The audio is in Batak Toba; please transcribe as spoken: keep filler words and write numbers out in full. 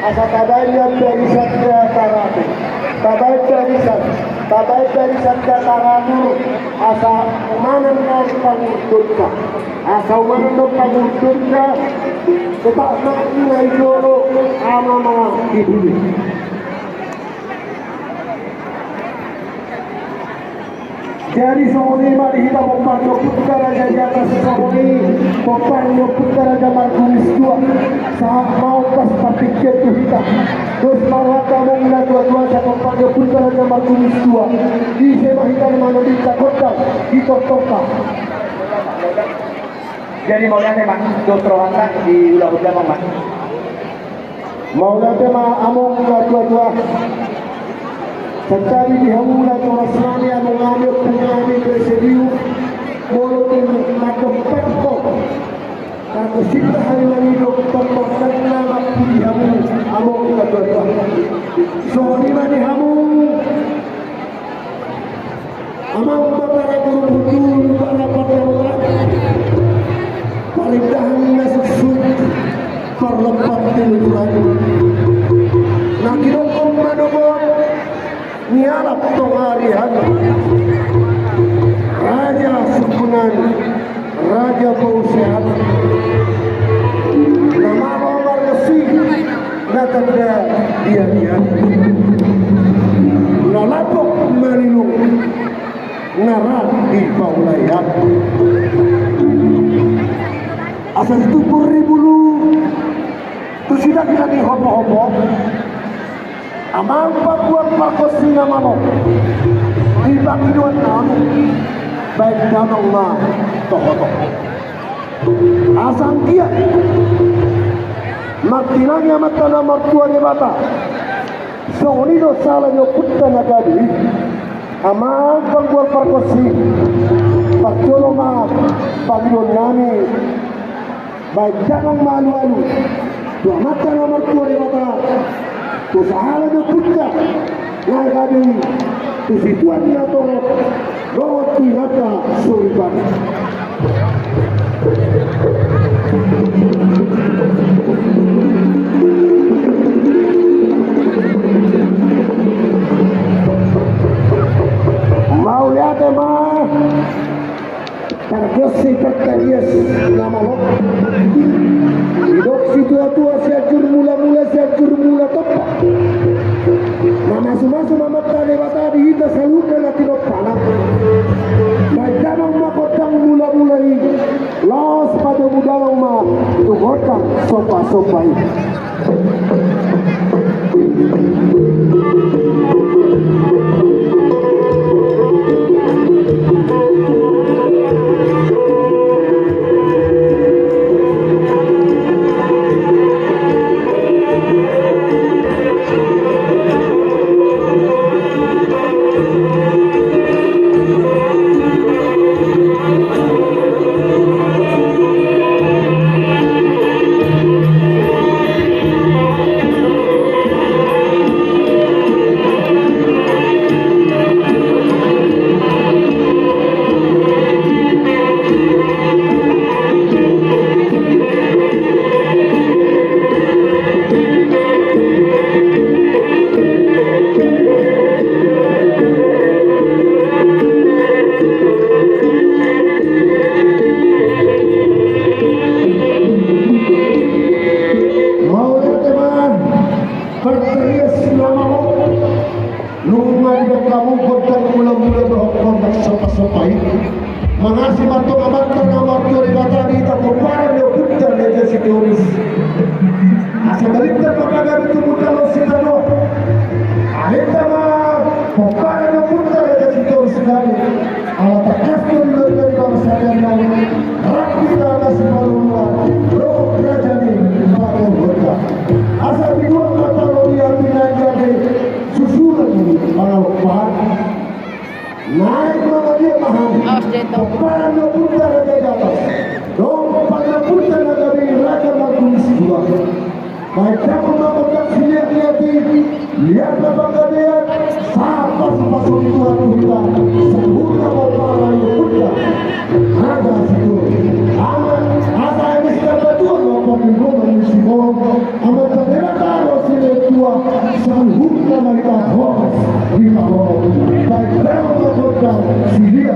Asa tabaen ma barisan na taratur, tabaen barisan, tabaen barisan na taratur, asa umanan na pangurdunta, asa umanan na pangurdunta, tetap mati na i jolo, ama ma di bulu. Jadi songon i ma di hita pomparan ni ompunta Raja di Atas, songon i pomparan ni ompunta Raja Markunis dua. Sahat ma on pas partingkian tu hita. Dos ma rohanta amang na tuatua, sahat pomparan ni ompunta Raja Markunis dua. Ise ma hita na manolita gondang di tortorta. Jadi mauliate ma dos rohanta di ulaonta amang. Mauliate ma amang na tuatua. Santabi di hamu natorasnami, amangnami, ompungnami, presidium, molo tung mandok pangko, pangko sinta hari mangido, pangko na mampu di hamu amang na tuatua. Songon i ma di hamu. Amang ma para guru, guru para pandapotan, parindahan na suksuk, parlompan tinuturan. Na ginokkon ma dohot nialap tonga ari an, raja sungkunan, raja pausean, na malo marnasi, na tanda dia-dia, na lapok malilung, na ra di paulaian. Asa situpur ni bulu tu sidangka ni hopo-hopo. Amang panggual pargonsi na malo di pangidoannami, baen damang ma toho-toho. Asa anggiat martinangi Amanta na martua Debata. Songon i do sala ni ompunta na gabe i. Amang panggual pargonsi, parjolo ma pangidoannami. Baen damang ma alu-alu tu Amanta na martua Debata, tu sahala ni ompunta na gabe i, tu situan na torop dohot tu inanta soripada. Mauliate ma. Pargonsi partarias na malo. Didok situa-tua, Sianjur Mula-mula, Sianjur Mula Tompa. Na masu-masu ma Amanta Debata di hita saluhutna na tinompana. Baen damang ma gondang mula-mula i. Laos padomu damang ma tu gondang somba-somba i. Mauliate ma. Partarias na malo. Nunga didok hamu gondang mula-mula dohot gondang somba-somba i. Mangasi ma antong Amanta na martua Debata di hita pomparan ni ompunta Raja Sitorus. Asa balintang ma pagabe tumundalhon sitanoa. Aleta ma pomparan ni ompunta Raja Sitorus gabe. Ala tangkas do di loja ni bangsa Danau, rap hita na siparuruan, rorot raja ni pangoluonta. Asa binuat ma tano di api na gabe susuran ni pangalompan. Naeng mangaliat ma hami, pomparan ni ompunta Raja di Atas dohot pomparan ni ompunta na gabe i Raja Markunis dua. Baen damang ma gondang siliat-liat i, liat ma panggabean, sahat pasu-pasu ni Tuhan tu hita, saluhutna pomparan ni ompunta Raja Sitorus. Amen. Asa eme sitambatua ma panggonan ni sibolon, Amanta Debata do si Huta ma hita horas di pahoraon. Baik, rau ma gondang sidia.